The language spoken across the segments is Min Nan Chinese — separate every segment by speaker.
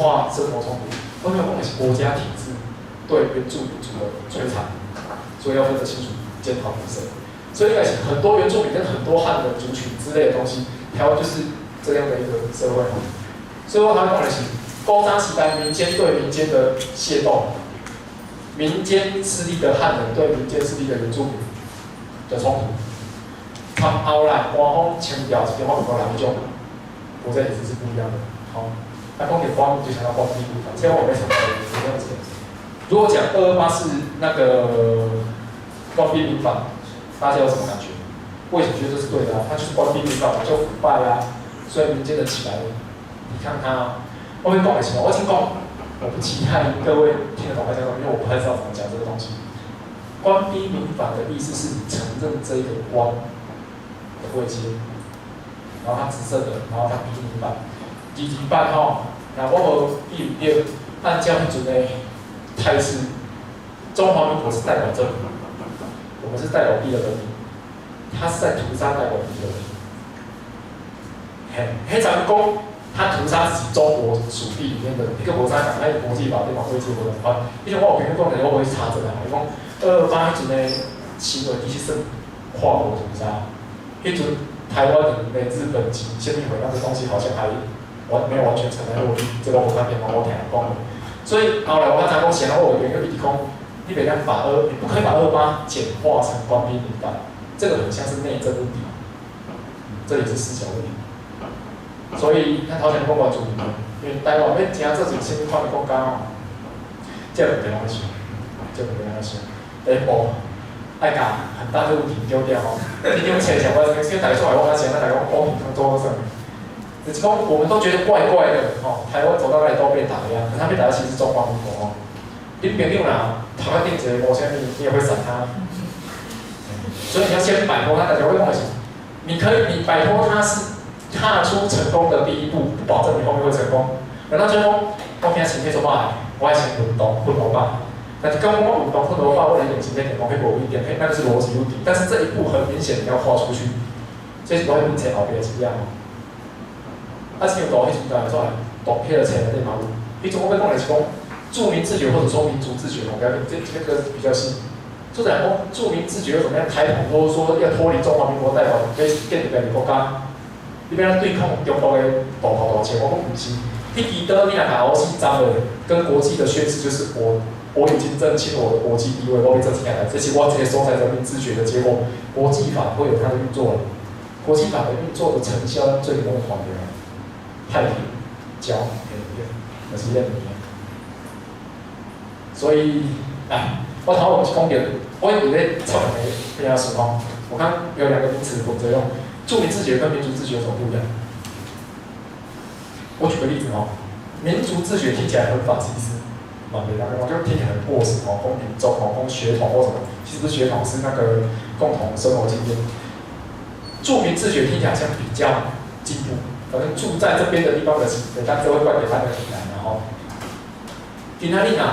Speaker 1: 化生活衝突，我沒有講的是國家體制對原住民族的摧殘，所以要分得清楚，檢討是誰。所以應該是很多原住民跟很多漢人族群之類的東西，台灣就是這樣的一個社會。所以我頭講的是，古早時代民間對民間的械鬥，民間勢力的漢人對民間勢力的原住民的衝突，從後來官方清朝是中華民國來迄種國家體制是不一樣的。好，那講起官就想到官逼民反，這樣我沒什麼這樣子。如果講228是那個官逼民反，大家有什麼感覺？我以前覺得這是對的啊，他就是官逼民反，就腐敗啊，所以民間的起來抵抗他啊。我會講的是什麼？我先講，我不期待各位聽得懂我講什麼，因為我不太知道怎麼講這個東西。官逼民反的意思是你承認這一個官的位階，然後他執政的，然後他逼你反。228吼，若我無記毋著，按照彼陣的態勢，中華民國是代表政府，我們是代表地的人民，他是在屠殺代表地的人民。嘿，彼陣講他屠殺自己中國屬地裡面的一個國家講，那國際法對嘛，國際國的啊，彼種我有朋友講的，我無去查證啊，伊講228彼陣的行為其實算跨國屠殺，彼陣台灣人的日本籍憲兵會那個東西好像還沒有完全承認落地，這個我無確定，我聽人講的。所以後來我才講，顯然我有朋友一直講，你別當把二，你不可以把228簡化成官逼民反，這個很像是內政問題，這也是思想問題。所以咱頭前講原住民，因為台灣欲成做一個啥物款的國家吼，這個問題攏愛想，這個問題攏愛想。第一步，愛共很大的問題丟掉吼。你用錢想，我因為大家出來我較錢，大家講公平做啥物？就是講我們都覺得怪怪的，吼，台灣走到哪裡都被打壓，可是他被打壓其實是中華民國哦。你朋友啦，頭殼頂一個無啥物，你也會閃他。所以你要先擺脫他，大家會講的是，你可以，你擺脫他是踏出成功的第一步，不保證你後面會成功。難道就講我驚身體做歹，我愛先運動訓予飽。但是講我運動訓予飽，我來練身體健康，彼無一定，彼那個是邏輯問題。但是這一步很明顯你要跨出去，這是我彼本冊後壁的字仔吼。啊，像圖彼陣就出來，讀彼個冊內底嘛有。彼陣我欲講的是講，住民自決或者說民族自決，我不要這個比較細。就講講住民自決又怎麼樣？台統都說要脫離中華民國代表，欲建立家己國家，你欲按怎對抗中國的大頭大槍？我講毋是。彼支刀你若共烏死斬落，跟國際的宣示就是我已經認清我的國際地位，我欲做這樣的，這是我這個所在人民自決的結果。國際法會有它的運作，國際法的運作的成效最終看著，太平交嘿，就是這物件。所以，來，我頭先講著，我佇咧插兩個名詞吼，我看有兩個名詞混着用，住民自決跟民族自決有什麼不一樣？我舉個例子哦，民族自決聽起來很法西斯，嘛對，我就聽起來很過時哦，講民族哦，講血統或什麼，其實不是血統，是那個共同生活經驗。住民自決聽起來像比較進步，反正住在這邊的地方的，但這會怪給他的起來，然後，今仔日若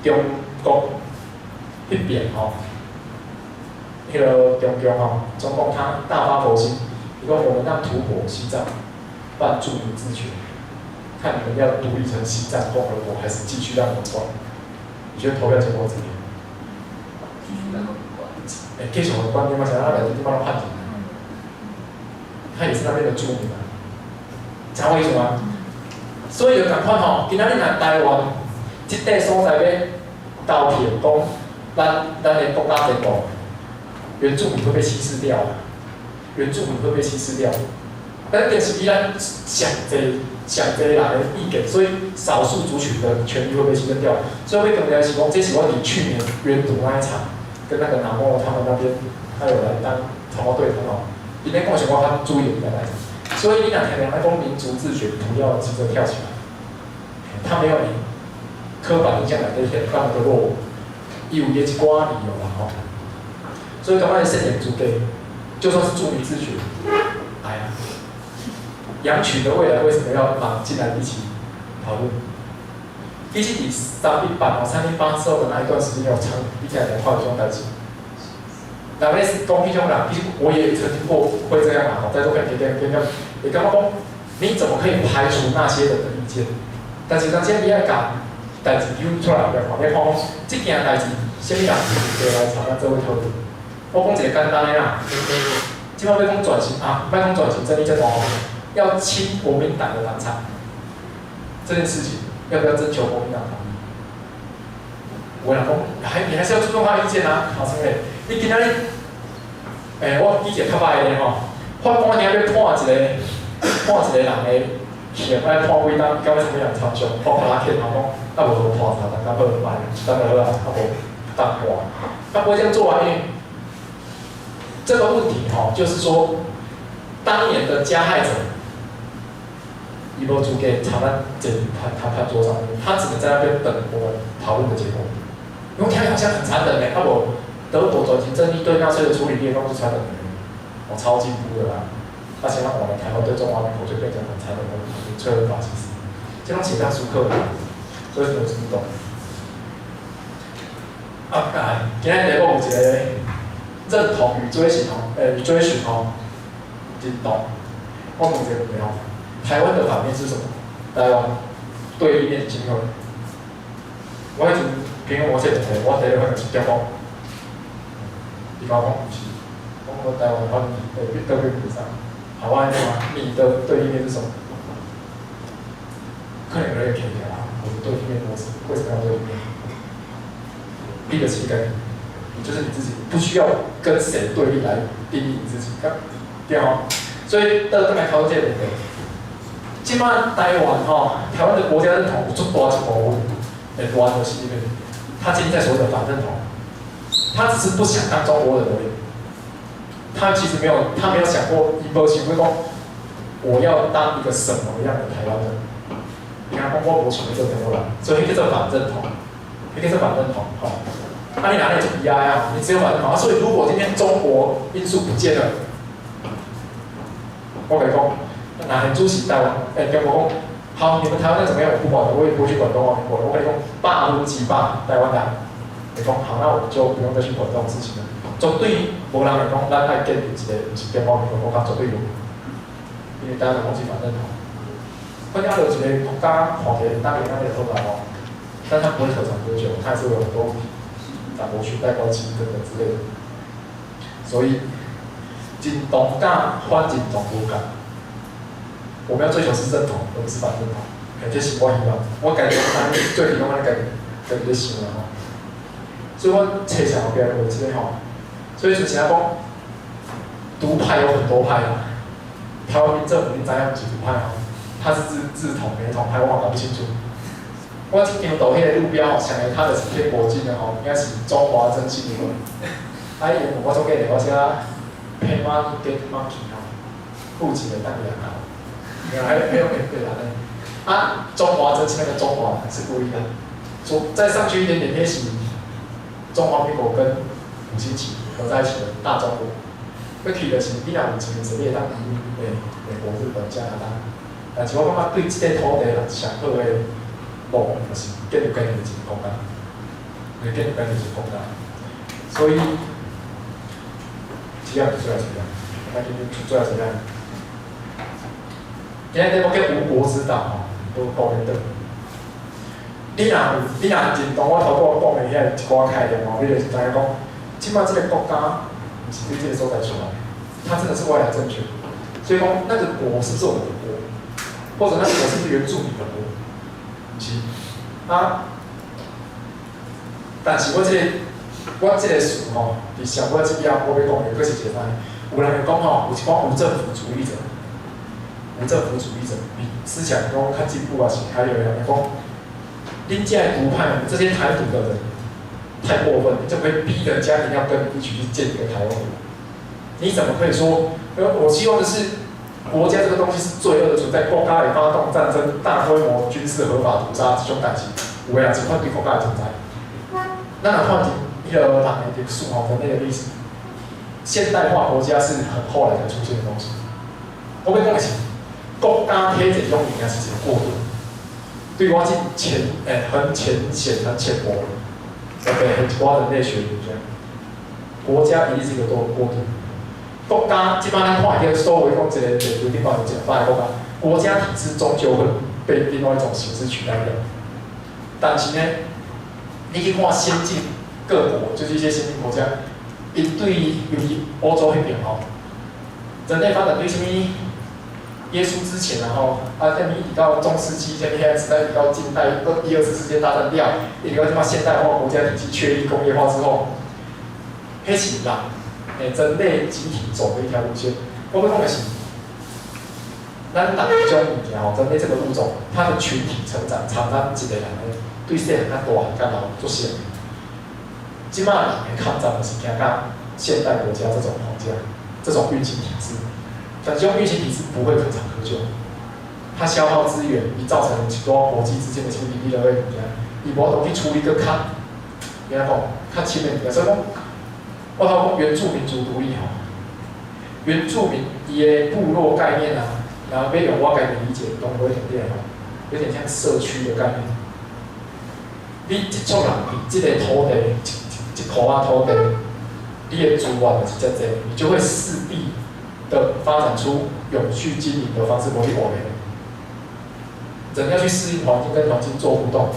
Speaker 1: 中國彼邊吼，彼個中共吼，中共他大發佛心，伊講我們讓吐蕃西藏辦住民自決。看你們要獨立成西藏共和國，還是繼續讓我們管？你覺得投票結果怎麼樣？
Speaker 2: 繼續讓我們管。
Speaker 1: 欸，繼續管，你嘛想讓來這地方判決？他也是那邊的住民啊，知我意思嗎？所以就仝款吼，今仔日若台灣這塊所在欲投票講，咱的國家前途，原住民會被稀釋掉，原住民會被稀釋掉。但是以咱上濟上濟人的意見，所以少數族群的權利會被犧牲掉。所以我強調是講，這是我佇去年原獨那一場，跟那個南摩他們那邊，他有來當同我對談哦。裡面講的是我較注意的代誌。所以你若聽人來講民族自決，不要急着跳起來，他沒有你刻板印象來的那麼的落伍，伊有伊的一寡理由啦吼。所以感覺聖言主給，就算是住民自決，哎呀。陽曲的未來為什麼要綁進來一起討論？其實佇318哦，318之後的那一段時間，有長比起來來看這種代誌。若欲是講彼種人，其實我也曾經過會這樣嘛，吼，在座可能會感覺講，你怎麼可以排除那些人的意見？但是當時你愛共代誌揪出來，來看，欲看講，這件代誌，啥物人有資格來參咱做伙討論？我講一個簡單的啦，這擺欲講轉型啊，莫講轉型正義這大，要清國民黨的黨產，這件事情要不要徵求國民黨同意？有人講，你還是要尊重他的意見啊，好，啥物？你今仔日，我舉一個較歹的吼，法官今仔欲判一個人的刑，愛判幾冬，到尾啥物人參詳，我拍欠吼講，啊無就判三冬，較好歹，一冬就好啊，啊無當半，他不會這樣做啊，因為這個問題吼，就是說，當年的加害者，伊無資格參咱這談判桌上面，他只能在那邊等我們討論的結果。因為聽起來好像很殘忍呢，啊無德國轉型正義對納粹的處理，你會講是殘忍的，哦，超進步的啦。啊，現在我們台灣對中華民國就變成很殘忍的民粹和法西斯，這種寫當書課，所以沒有聽懂。啊，今日題目有一個認同與追尋吼，與追尋吼，認同。我問一個問題吼，台灣的反面是什麼？台灣對立面是啥物？我彼陣朋友問我這個問題，我第一反應是中國。伊共我講毋是，講我台灣的反面，對立面是啥？好，我按呢嘛，你的對立面是什麼？可能有人會起來啊，我的對立面我是為什麼要對立面？你就是家己，你就是你自己，不需要跟誰對立來定義你自己，對吼？所以倒轉來討論這個問題。這擺台灣吼，台灣的國家認同有足大一部分會亂的是因為，他建立在所謂的反認同，他只是不想當中國人而已。他其實沒有，他沒有想過，伊無想過講，我要當一個什麼樣的台灣人。你看，講我無想欲做中國人，所以彼叫做反認同，彼叫做反認同，吼。啊，你哪裡就悲哀啊？你只有反認同啊。所以如果今天中國因素不見了，我共你講，那主席台灣，中國講，好，你們台灣人怎麼樣？我不管了，我也不會去管中華民國了。我跟你講，100%台灣人，你講好，那我們就不用再去管這種事情了。絕對無人會講，咱愛建立一個毋是中華民國國家，絕對無，因為台灣人攏是反認同。反正就一個國家看起來當然咱會好來哦，但它不會可長可久，它還是會有很多問題，斬國裙帶關係等等之類的。所以認同佮反認同無仝，我們要追求是認同，而不是反認同。這是我希望，我家己最近攏按呢家己咧想啦吼。所以我冊上後壁有這個吼，所以就像講，獨派有很多派啦。台灣民政府你知影毋是獨派吼，他是自統媒統派，我嘛搞不清楚。我這張圖彼個路標吼，上下跤就是貼國境的吼，應該是中華徵信會。啊，伊我總記得我寫 pay money get monkey 吼，付錢會當掠猴，沒有沒有對啦。啊，中華徵信那個中華是故意的，說再上去一點點，那是中華民國跟五星旗合在一起的大中國。欲去就是你若有錢，是你會當移民美國、日本、加拿大。但是我感覺對這塊土地啦，上好的路就是建立家己的一個國家，就是建立家己的一個國家。所以，這樣就出來這樣，那今天出來這樣。今日題目叫無國之黨吼，無國的黨。你若認同我頭拄仔講的遐一寡概念吼，你就是知影講，這擺這個國家毋是對這個所在出來，它真的是外來政權。所以講，那個國是不是我們的國，或者那個國是不是原住民的國？毋是。啊，但是我這個詞吼，佇上尾這頁我欲講的，閣是一個啥？有人會講吼，有一寡無政府主義者，無政府主義者，比思想講較進步啊，是還有人講，恁這獨派，這些台獨的人太過分，你怎麼會逼人家一定要跟你一起去建一個台灣國？你怎麼可以說？我希望的是，國家這個東西是罪惡的存在，國家會發動戰爭、大規模軍事合法屠殺這種代誌，有的人是反對國家的存在。咱若看佇彼個人的歷史吼，人類的歷史，現代化國家是很後來才出現的東西。我欲講的是，國家體制這種物件是一個過渡。對我這淺，很淺顯、很淺薄，特別一寡人類學研究，國家一定是一個過渡。國家這擺咱看會著所謂講一個地球頂懸有一百個國家，國家體制終究會被另外一种形式取代掉。但是呢，你去看先進各國，就是一些先進國家，𪜶對尤其歐洲彼邊吼，人類發展對啥物耶穌之前啊吼，啊，啥物一直到中世紀，啥物彼個時代，一直到近代一二次世界大戰了，一直到這馬現代化國家體系確立工業化之後，彼是人，人類集體走的一條路線。我欲講的是，咱人這種物件吼，人類這個物種，它的群體成長，參咱一個人的對細漢甲大漢甲老足像。這馬人的抗戰就是行到現代國家這種框架，這種運行體制。但這種運行體制不會可長可久，它消耗資源，伊造成一寡國際之間的什麼利益的物件，伊無法度去處理閣較，按怎講，較深的物件。所以講，我頭講原住民族獨立吼，原住民伊的部落概念啊，然後欲用我家己理解，當有一點點吼，有點像社區的概念。你一撮人佇這個土地，一箍仔土地，你的資源就是遮濟，你就會勢必的發展出永續經營的方式，無你活袂。人要去適應環境，跟環境做互動。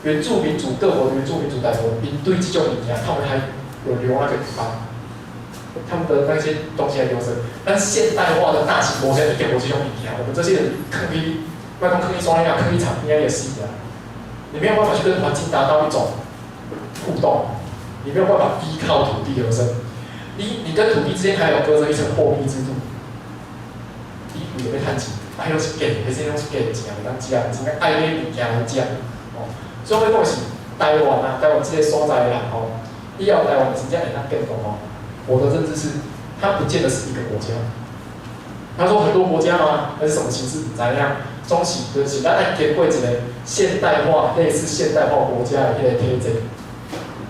Speaker 1: 原住民族各國的原住民族來說，𪜶對這種物件，他們還有留那個尾巴，他們的那些東西還留着。但現代化的大型國家一定無這種物件，我們這些人囥佇，莫講囥佇山頂，囥佇田邊也死啊！你沒有辦法去跟環境達到一種互動，你沒有辦法依靠土地而生。你跟土地之間還有隔着一層貨幣制度，你為著欲趁錢，啊，彼攏是假，彼這攏是假的錢，袂當食，真正愛買物件來食，哦。所以我講的是台灣啊，台灣這個所在的人吼，以後台灣真正會當變動哦。我的認知是，它不見得是一個國家。他說很多國家嗎？還是什麼形式？毋知影。總是就是咱愛經過一個現代化，類似現代化國家的彼個體制。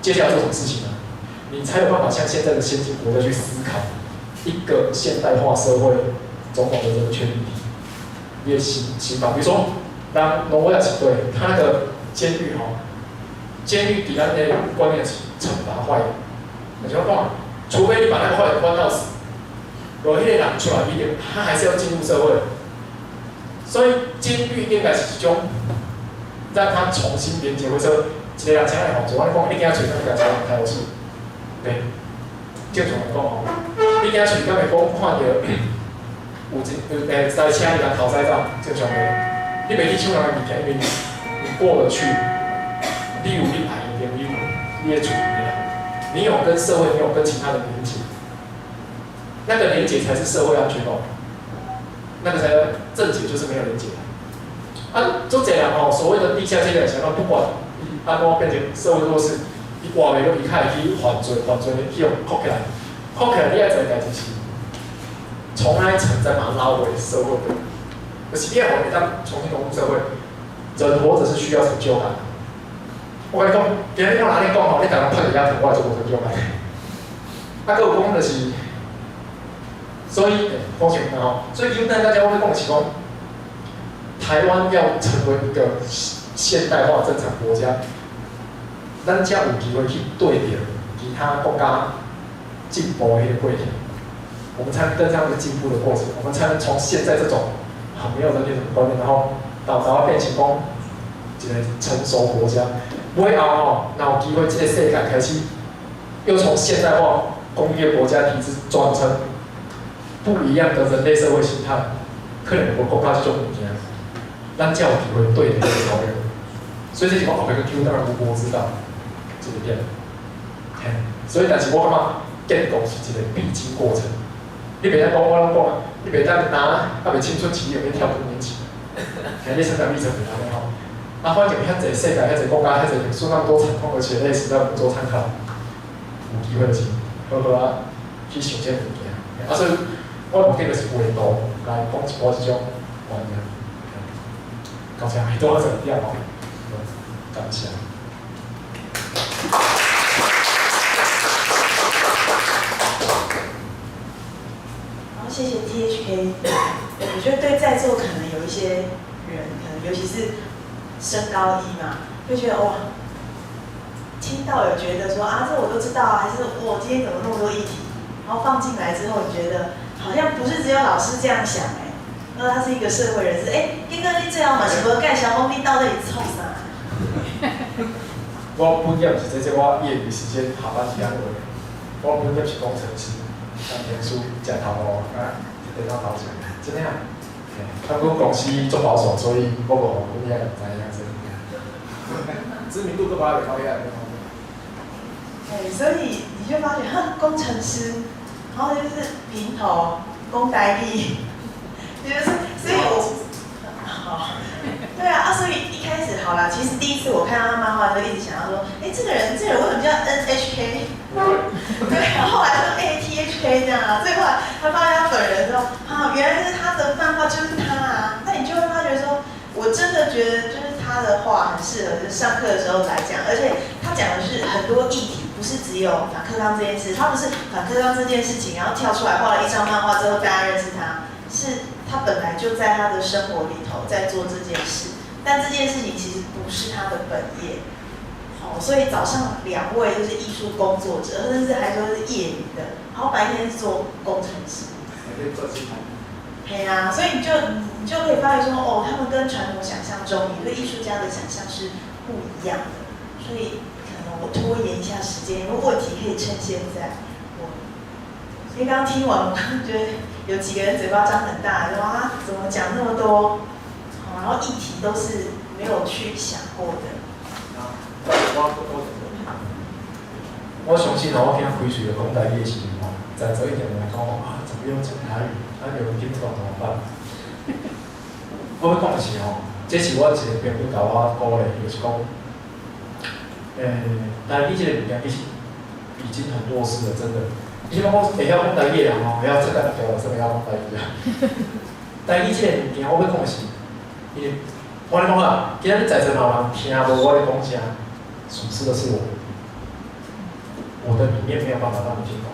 Speaker 1: 接下來做什麼事情呢？你才有辦法像現在的先進國家去思考一個現代化社會種種的人權議題，一個刑法，比如說，當挪威也是對，他那個監獄吼，監獄佇咱的觀念是懲罰壞人，那就講，除非你把那個壞人關到死，無彼個人出來一定，他還是要進入社會，所以監獄應該是一種讓他重新連接回社會。一個人請來犯罪，我講你囝喙敢會共一人開始？對，正常來講吼，你囝喙敢會講看著有一有一台車伊共頭駛走，正常的，你袂去搶人的物件，因為你過得去，你有你愛的朋友，你的厝的人，你有跟社會，你有跟其他人連結，那個連結才是社會安全網，那個才正解就是沒有連結。啊，足濟人吼，所謂的地下階層，想不管伊按怎變成社會弱勢，伊活袂落，伊較會去犯罪，犯罪去予銬起來，銬起來，你愛做的代誌是，從那一層再把它拉回社會的，可是你愛予會當重新融入社會，人活著是需要成就感。我共你講，今日我若按呢講吼，你逐人拍佇遐疼，我會足無成就感。啊，閣有講就是，所以講啥物吼？所以簡單大家我欲講的是講，台灣要成為一個現代化正常國家，咱才有機會去對著其他國家進步的彼個過程，我們才能跟上這個進步的過程，我們才能從現在這種很沒有人權什麼觀念，然後到變成講一個成熟國家。尾後吼，若有機會，這個世界開始又從現代化工業國家體制轉成不一樣的人類社會形態，可能無國家這種物件，咱才有機會對著這個潮流。所以這是我後壁閣 Q 當然無知道這個點。嘿，所以但是我感覺建國是一個必經過程。你袂當講我攏講啊，你袂當拿猶未青春期，欲跳更年期，嘿，你成長歷程袂按呢吼。啊，反正遐濟世界、遐濟國家、遐濟歷史那麼多慘痛的血淚史，讓我們做參考。有機會就是好好啊去想這個物件。啊，所以我目的就是畫圖來講一寡這種觀念。到這還多一點吼，感謝。
Speaker 3: 好，謝謝 THK。我覺得對在座可能有一些人，可能尤其是升高一嘛，會覺得哇，聽到有覺得說啊，這我都知道啊，還是我今天怎麼那麼多議題？然後放進來之後，你覺得好像不是只有老師這樣想哎，然後他是一個社會人士，欸，結果你最後嘛是無介紹講你到底是創啥？
Speaker 1: 我本業是這這我業餘時間下班時間畫的。我本業是工程師，工程師食頭路啊，電腦頭前，真的啊。啊，阮公司足保守，所以我無予阮遐人知影這。知名度都把它高遐。
Speaker 3: 對，所以你就發覺，哼，工程師，然後就是平頭，講台語，就是，所以我，好，對啊，啊，所以一開始好啦，其實第一次我看到他漫畫，就一直想要說，哎，這個人為什麼叫 NHK？對，然後後來說，哎，THK 這樣啊，最後來他發現他本人之後，啊，原來是他的漫畫就是他啊，那你就會發覺說，我真的覺得就是他的畫很適合，就是上課的時候來講，而且他講的是很多議題，不是只有反課綱這件事，他不是反課綱這件事情，然後跳出來畫了一張漫畫之後，大家認識他，是他本來就在他的生活裡頭在做這件事，但這件事情其實不是他的本業。好，所以早上兩位就是藝術工作者，甚至還說是業餘的，然後白天是做工程師。對啊，所以你就可以發現說，哦，他們跟傳統想象中你對藝術家的想象是不一樣的。所以可能我拖延一下時間，有問題可以趁現在。我因為剛剛聽完，我剛剛覺得有幾個人嘴巴張很大，說啊，怎麼講那麼多？好，然後議題都是沒有去想過的。
Speaker 1: 我相信哦，我今開喙就講台語的時陣吼，在座一定有人講啊，怎麼用講台語？啊，有人聽不懂怎麼辦？我欲講的是吼，這是我一個朋友共我鼓勵，就是講，台語這個物件其實已經很弱勢了，真的。你像講會曉講台語的人吼，會曉出來條，啥會曉講台語啊？台語這個物件，我欲講的是，因為我咧講啊，今仔日在座嘛有人聽無我咧講啥，損失的是我，我的理念沒有辦法讓你聽懂，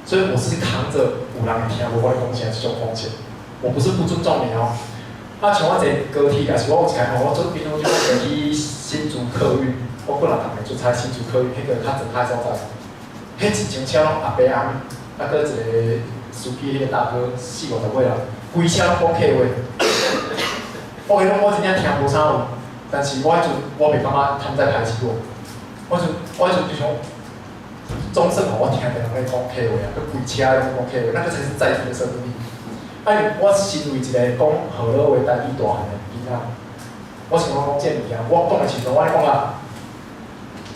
Speaker 1: 所以我是扛着有人會聽無我咧講啥這種風險。我不是不尊重你哦。啊，像我坐高鐵，也是我有一擺吼，我做平常就坐去新竹客運，我本來逐日出差新竹客運，彼個較濟較所在，彼一程車攏阿伯阿姆，啊，閣一個司機彼個大哥，四五十歲人，規車攏講客話。我跟你講，我真正聽無啥有，但是我彼陣我袂感覺他們在排擠我，我彼陣就想，總算予我聽著人咧講客話啊，閣規車攏講客話，那個才是在地的生命力。啊，因為我身為一個講河洛話台語大漢的囡仔，我想講講這個物件，我講的時陣，我咧講啊，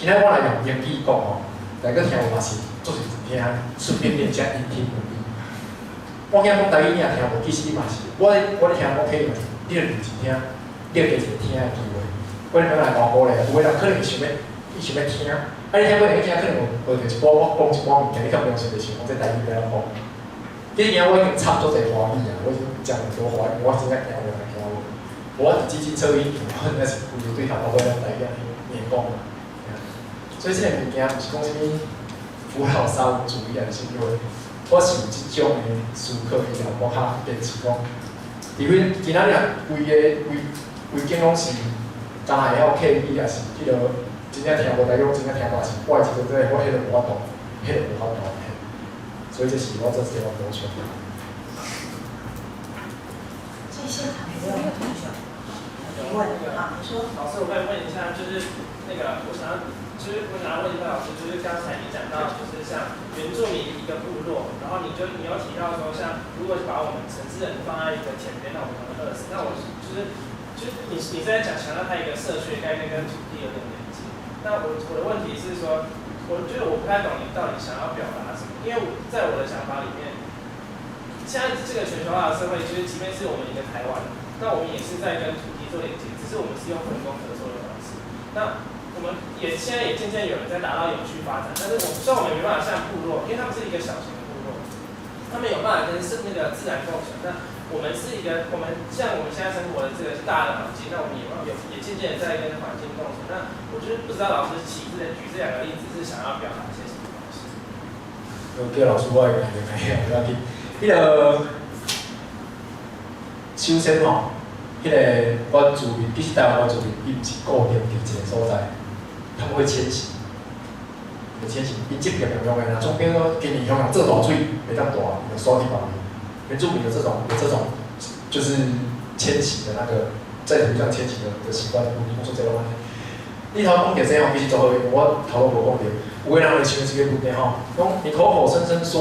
Speaker 1: 今仔我來用英語講吼，大家聽有嘛是做是聽，順便練一下音聽能力。我今講台語你也聽無，其實你嘛是，我咧聽講客語嘛是，你著認真聽，你著加一個聽的機會。我咧欲來偌鼓勵，有的人可能伊想欲，伊想欲聽，啊你聽過會聽，可能有學著一寡我講一寡物件，你較袂用想著想講這台語欲按怎講。其實今我已經插足濟華語啊，我已經講很多華語，我真正驚無人聽無。我佇基金車以前，我真正是規個對頭到尾攏台語硬講啊。所以這個物件毋是講啥物扶老沙文主義還是啥物話，我是有這種的思考以後，我較堅持講，除非今仔日規个規規間攏是敢若會曉客語，抑是彼個真正聽無台語，真正聽無是我的時陣，這個我彼個無法度，彼個無法度。所以這是我做這個補充。
Speaker 3: 所以現場有沒有同學提問？好，你說。
Speaker 4: 老師，我可以問一下，就是那個，我想要，就是我想要問一下老師，就是剛才你講到，就是像原住民一個部落，然後你又提到說，像如果是把我們城市人放在一個田邊，那我們可能餓死。那我就是你在講強調它一個社區的概念跟土地有點連接。那我的問題是說，我覺得我不太懂你到底想要表達什麼，因為我在我的想法裡面，現在這個全球化的社會，其實即便是我們一個台灣，那我們也是在跟土地做連接，只是我們是用分工合作的方式。那我們也現在也漸漸有人在達到永續發展，但是我雖然我們沒辦法像部落，因為他們是一個小型的部落，他們有辦法跟是那個自然共存。那我們是一個，我們像我們現在生活的這個是大的環境，那我們也有也漸漸的在跟環境共存。那我就是不知道老師起這舉這兩個例子是想要表達些什麼東西。
Speaker 1: 我叫老師，我會記得沒有，不要緊。彼個首先吼，彼個原住民，其實台灣原住民，伊毋是固定佇一個所在，他們會遷徙，會遷徙。𪜶這邊用的，若總比講今年鄉人做大水袂當大，就徙去別位。原住民有這種，就是遷徙的那個在土地上遷徙的習慣，我說這個問題。你頭講著這吼，其實做好，我頭都無講著。有的人會想這個問題吼，講你口口聲聲說，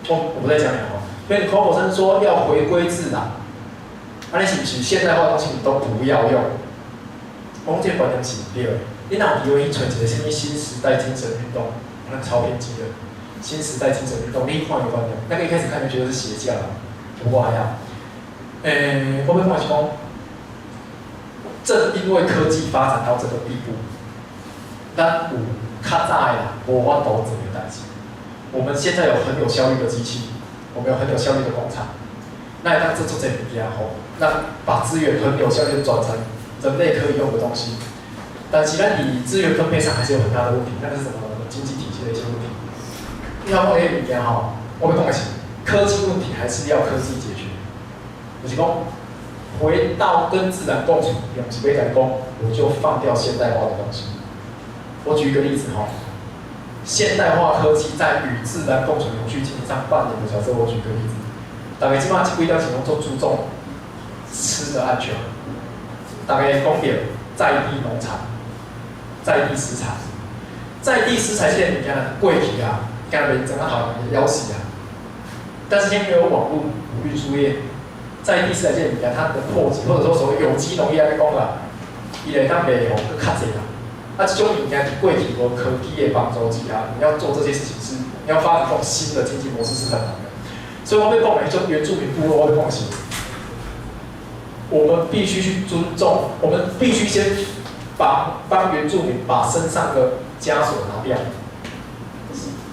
Speaker 1: 我不在講你吼，因為你口口聲聲說要回歸自然，啊，你是毋是現代化的東西你都不要用？我講這個觀念是毋對的。你若有機會去揣一個啥物新時代精神運動，那個超偏激的。新時代精神運動，你看有觀念，那個一開始看就覺得是邪教，不過還好。我欲講的是講，正因為科技發展到這個地步，咱有較早的人無法度做的代誌。我們現在有很有效率的機器，我們有很有效率的工廠，那會當做足濟物件吼，那把資源很有效率轉成人類可以用的東西。但是咱佇資源分配上還是有很大的問題，那個是什麼經濟體系的一些問題。你頭講彼個物件吼，我欲講的是科技問題，還是要科技解決。就是講，回到跟自然共處，並毋是欲共你講，我就放掉現代化的東西。我舉一個例子吼，現代化科技在與自然共存、永續經營上扮演的角色，我舉個例子，大家這擺這幾點是攏足注重吃的安全，大家講著在地農場、在地食材、在地食材這個物件過去啊，敢若袂怎啊好枵死啊。但是因為有網路、有運輸業，在地食材這個物件，它的擴及或者說所謂有機農業按呢講啦，伊會當賣予閣較濟啦。啊，這種物件佇過去無科技的幫助之下，你要做這些事情是，你要發展這種新的經濟模式是很難的。所以我欲講的，種原住民部落，我欲講的是，我們必須去尊重，我們必須先幫幫原住民把身上的枷鎖拿掉。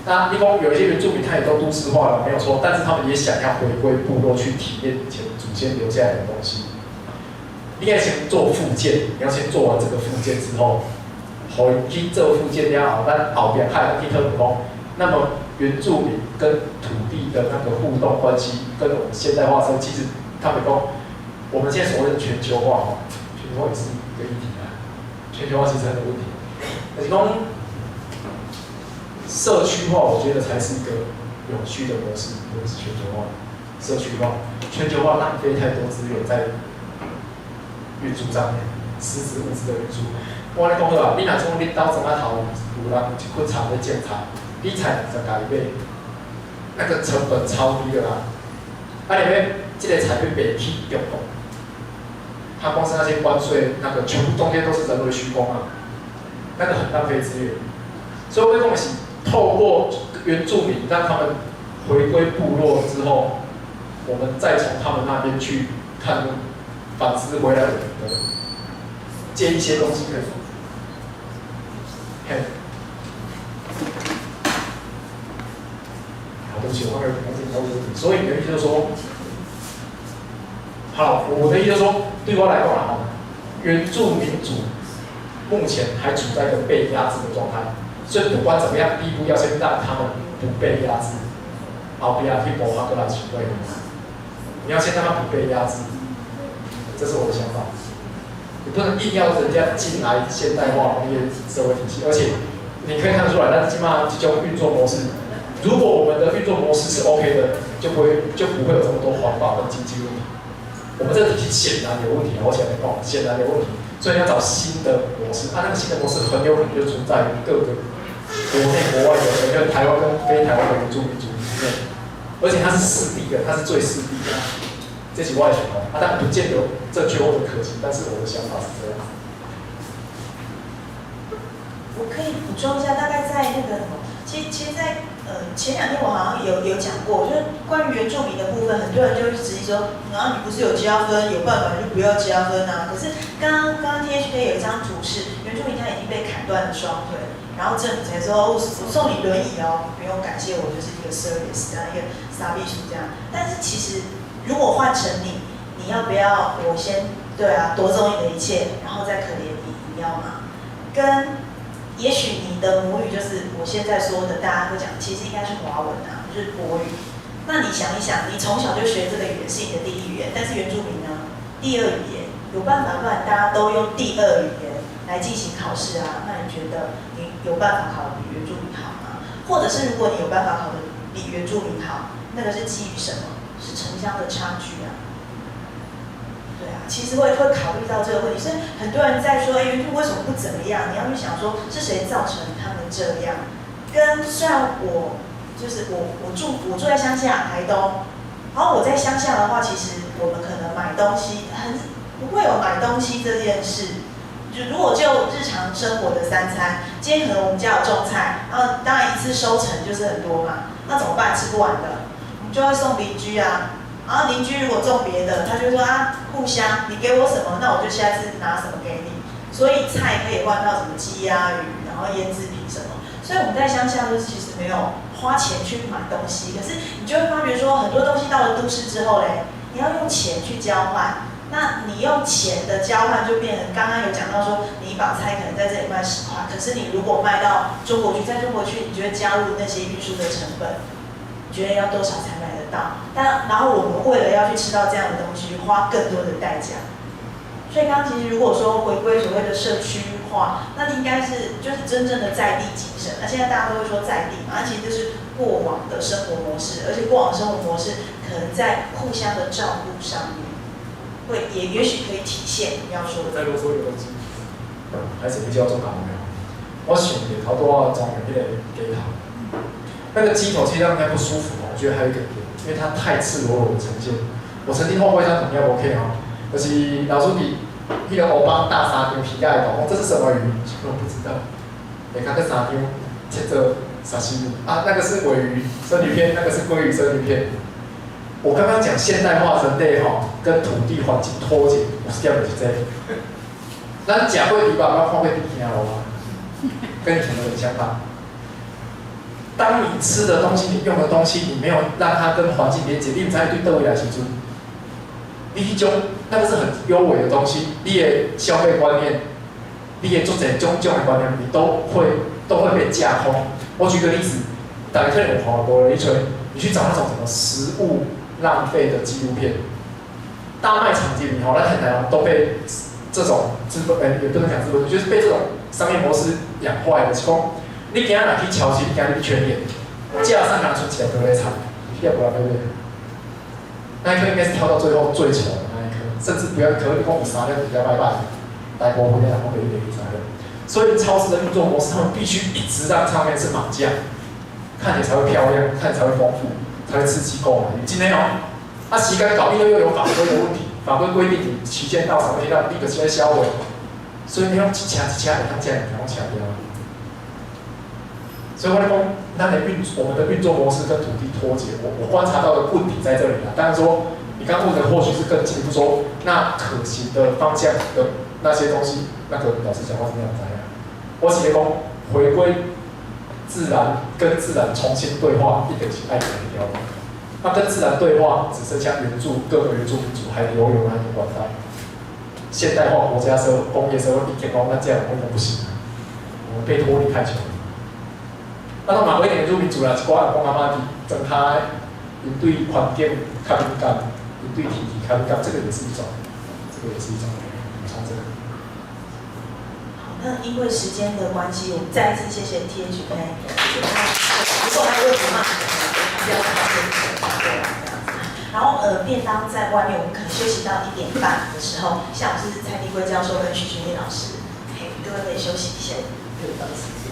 Speaker 1: 那你講有一些原住民，他也都都市化了，沒有錯，但是他們也想要回歸部落去體驗以前祖先留下來的東西。你要先做復健，你要先做完這個復健之後，予去做復健了後，咱後邊還去討論講，那麼原住民跟土地的那個互動關係，跟我們現代化社會，其實他們講，我們現在所謂的全球化，全球化也是一個議題啊，全球化其實很多問題，就是講社區化，我覺得才是一個永續的模式，而不是全球化。社區化，全球化浪費太多資源在運輸上面，實質物資的運輸。我按呢講好啊，你若像恁兜莊仔頭有人一捆田咧種菜，你菜就共伊買，那個成本超低的啦。啊，你欲這個菜欲賣去中國，他光是那些關稅，那個全部中間都是人為虛空啊，那個很浪費資源。所以我講的是，透過原住民讓他們回歸部落之後，我們再從他們那邊去看反思回來我們的借一些東西可以。嘿，好，對不起，我剛才講這個問題。所以你的意思就是說，好，我的意思就是說，對我來講啦，原住民族目前還處在一個被壓制的狀態，所以不管怎麼樣，第一步要先讓他們不被壓制，後壁去謀劃過來取對。你要先讓他不被壓制，這是我的想法。你不能硬要人家進來現代化工業社會體系，而且你可以看得出來，但是起碼這種運作模式，如果我們的運作模式是 OK 的，就不會有這麼多環保跟經濟問題。我們這個體系顯然有問題，我前面講顯然有問題，所以你要找新的模式。啊，那個新的模式很有可能就存在於各個國內國外的，因為台灣跟非台灣的原住民族裡面，而且它是勢必的，它是最勢必的。這是我的想法，啊，但不見得正確或者可行，但是我的想法是這樣。
Speaker 3: 我可以補充一下，大概在那個什麼，其實在前兩天我好像有講過，就是關於原住民的部分，很多人就會質疑說，然後你不是有加分，有辦法就不要加分啊。可是剛剛 THK 有一張圖是原住民他已經被砍斷了雙腿，然後政府才說我送你輪椅哦，不用感謝我，就是一個 service 這樣一個傻逼數這樣。但是其實如果換成你，你要不要我先對啊奪走你的一切，然後再可憐你，你要嗎？跟也許你的母語就是我現在說的，大家會講，其實應該是華文啊，就是國語。那你想一想，你從小就學這個語言是你的第一語言，但是原住民呢，第二語言有辦法，不然大家都用第二語言來進行考試啊？那你覺得你有辦法考得比原住民好嗎？或者是如果你有辦法考得比原住民好，那個是基於什麼？是城鄉的差距啊。其实会考虑到这个问题，所以很多人在说，哎，原住为什么不怎么样？你要去想说，是谁造成他们这样？跟虽然我就是我住在乡下台东，然后我在乡下的话，其实我们可能买东西很不会有买东西这件事。就如果就日常生活的三餐，今天可能我们家有种菜，然后当然一次收成就是很多嘛，那怎么办？吃不完的，我们就会送邻居啊。然后邻居如果种别的，他就说啊，互相，你给我什么，那我就下次拿什么给你。所以菜可以换到什么鸡鸭鱼，然后腌制品什么。所以我们在乡下就是其实没有花钱去买东西，可是你就会发觉说，很多东西到了都市之后嘞，你要用钱去交换。那你用钱的交换就变成刚刚有讲到说，你一把菜可能在这里卖10块，可是你如果卖到中国去，在中国去，你就会加入那些运输的成本，觉得要多少才买得到？但然后我们为了要去吃到这样的东西，花更多的代价。所以刚刚其实如果说回归所谓的社区化，那应该是就是真正的在地精神。那现在大家都会说在地嘛，那其实就是过往的生活模式，而且过往生活模式可能在互相的照顾上面，会也许可以体现你要说的。
Speaker 1: 再啰嗦一个东西，还是比较做讲的。我想着头拄仔装的彼个鸡头，那个鸡头其实让人家不舒服哦。我觉得还有一个点，因为它太赤裸裸的呈现。我曾经画过一张图，你 OK 哦，就是老师伫彼个乌帮大三张皮仔的图，这是什么鱼？我不知道。下跤阁三张切做沙西米啊，那个是鲔鱼生鱼片，那个是鲑鱼生鱼片。我刚刚讲现代化人类吼跟土地环境脱节，有一点就是这个。咱食过猪肉，捌看过猪行路吗？跟以前有点相反。当你吃的东西，你用的东西，你没有让它跟环境连接，你毋知对佗位来时阵，你彼种那个是很幽微的东西，你的消费观念，你的做者种种的观念，你都会被架空。我举个例子，大家可能有看过，你揣，你去找那种什么食物浪费的纪录片，大卖场里面吼，咱现在都被这种资本，欸，也不能讲资本，就是被这种商业模式养坏了。是讲，你今仔若去超市，你今日去全联，架上拿出一个高丽菜，你也无人欲买。那一颗应该是挑到最后最丑的那一颗，甚至不要一颗，你讲有三粒比较歹歹，大部分的人拢袂买三粒。所以超市的运作模式，他们必须一直让上面是满架，看起来才会漂亮，看起来才会丰富，才会刺激购买力。今天哦，啊时间到，因为又有法规的问题，法规规定你期限到什么阶段，你就是爱销毁，所以你用一车一车会当这样拢车掉。所以我咧讲，咱的运我们的运作模式跟土地脱节，我观察到的问题在这里啦。当然说，你刚问的或许是更进一步说，那可行的方向的那些东西，那个老实讲我是没有知影。我是咧讲，回归自然，跟自然重新对话，一定是爱行彼条路。那跟自然对话，只剩下原住各个原住民族还留有那个管道。现代化国家社会、工业社会已经讲咱这样我们不行啊，我们被脱离太久了。啊，那嘛不一定原住民族啦，一寡人讲阿妈伫庄跤，𪜶对环境较敏感，𪜶对天气较敏感，这个也是一种，这个也是一种补充这个。
Speaker 3: 好，那因为时间的关系，我们再一次谢谢 THK。如果还有问题的话，还是要到这里过来这样子。然后便当在外面，我们可能休息到1点半的时候，下午是蔡立辉教授跟许群丽老师，嘿，各位可以休息一下。
Speaker 2: 便当时间。